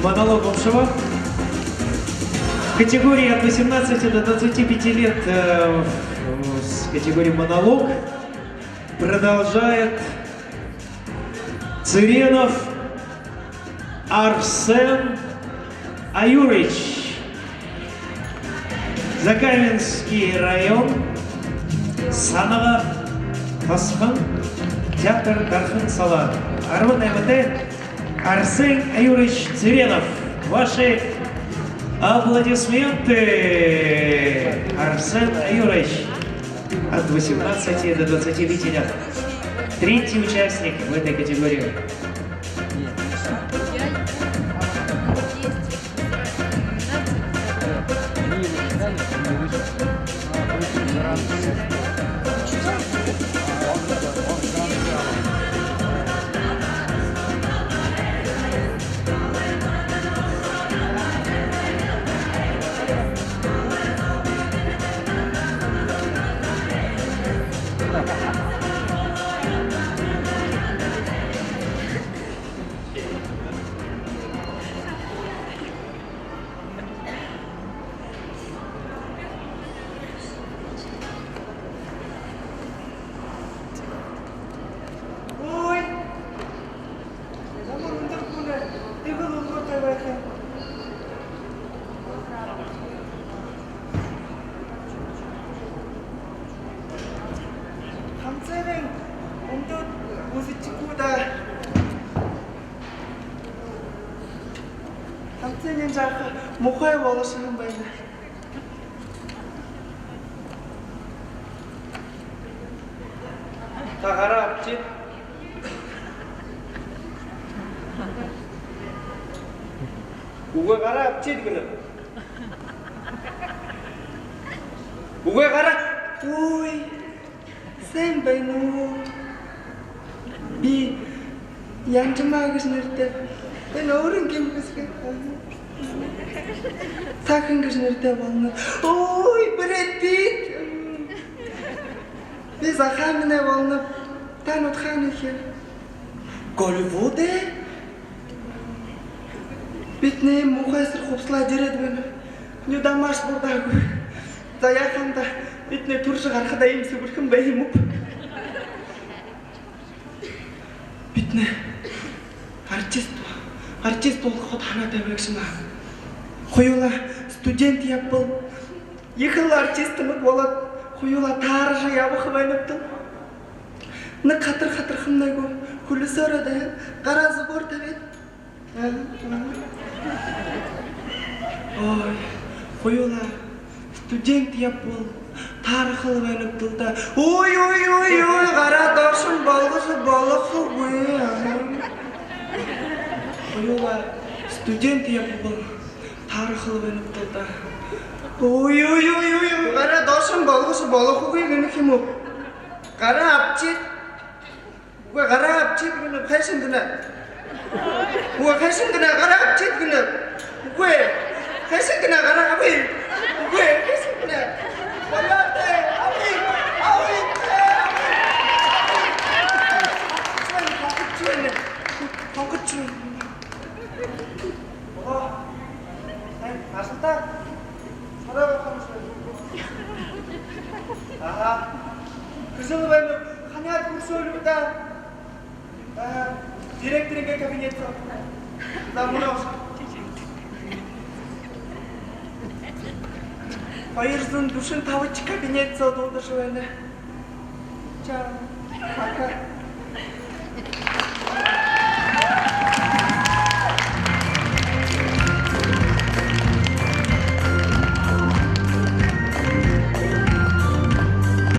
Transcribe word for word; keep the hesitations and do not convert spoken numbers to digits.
Монолог общего. Категория от восемнадцати до двадцати пяти лет, э, в, в категории монолог продолжает Цыренов Арсен Аюрыч. Закаменский район, Санага тосхон, театр «Дархан» сала. Арбан найматай Арсен Аюрыч Цыренов. Ваши аплодисменты, Арсен Аюрыч. От восемнадцати до двадцати пяти лет. Третий участник в этой категории. Ой! Ямар үндэр хүн, тэгэл үлгэртэй байха юм. Хамсыень үндэр үзэжэгүй даа. Хамсыень жаахан муухай болошоһон байна. Та гараа абшыт. Үгы, гараа абшыт гэнэб. Үгы, гараа. Ой, сайн байна уу? Би Янжима гэжэ нэрэтэй. Энэ өөрын гэмтэ хэсэг. Та хэн гэжэ нэрэтэй болоноб? Ой, Брэд Питт. Би Захааминай болоноб. Та нютаг хаана гэхэ? Голливуд ээ? Бидэнэй муухай сэр хубсалаад ерээд байна. Нюдэ мааш бурдаагүй. За, яахам даа, бидэнэй түрэжэ гарахадаа иимэ сэбэрхэн байха юм гү? Бидэнэй артист, артист болохо һанаатай байгша юм аа. Хоюулаа студент ябабал, ехэл артистнууд болоод, хоюулаа тааража ябаха байнабди. Нэгэ хатар хатархамнай гү, хүлисөөрөө даа, гараа зүгөөр табяад. Ой, хоюулаа студент ябабал, таарахал байнабди даа. Ой, ой, ой, ой, гараа доошонь болгожо болохогүй. Хоюулаа студент ябабал, таарахал байнабди даа. Ой, ой, ой, ой, ой, гараа доошонь болгожо болохогүй гэнэ юм гү? Гараа абшыт. Үгы, гараа абшыт гэнэб, хайшан гэнэ? Үгы, хайшан гэнэ, гараа абшыт гэнэб. Үгы, хайшан гэнэ, гараа абы. Үгы, хайшан гэнэ? Болёо даа, абы, абы, абы. Хонхоч байна, хонхоч байна. Оо, сайн, ашалтаа. Хараа, хонхоч байна. Аха. Хэжэл байнаб, ханяад хүрэшөөл даа. Аа, директорай кабинет соо. За, мүнөө ошо. Хоёр зуун дүшэн табадахи кабинет соо дуудажа байна. Чао. Пока.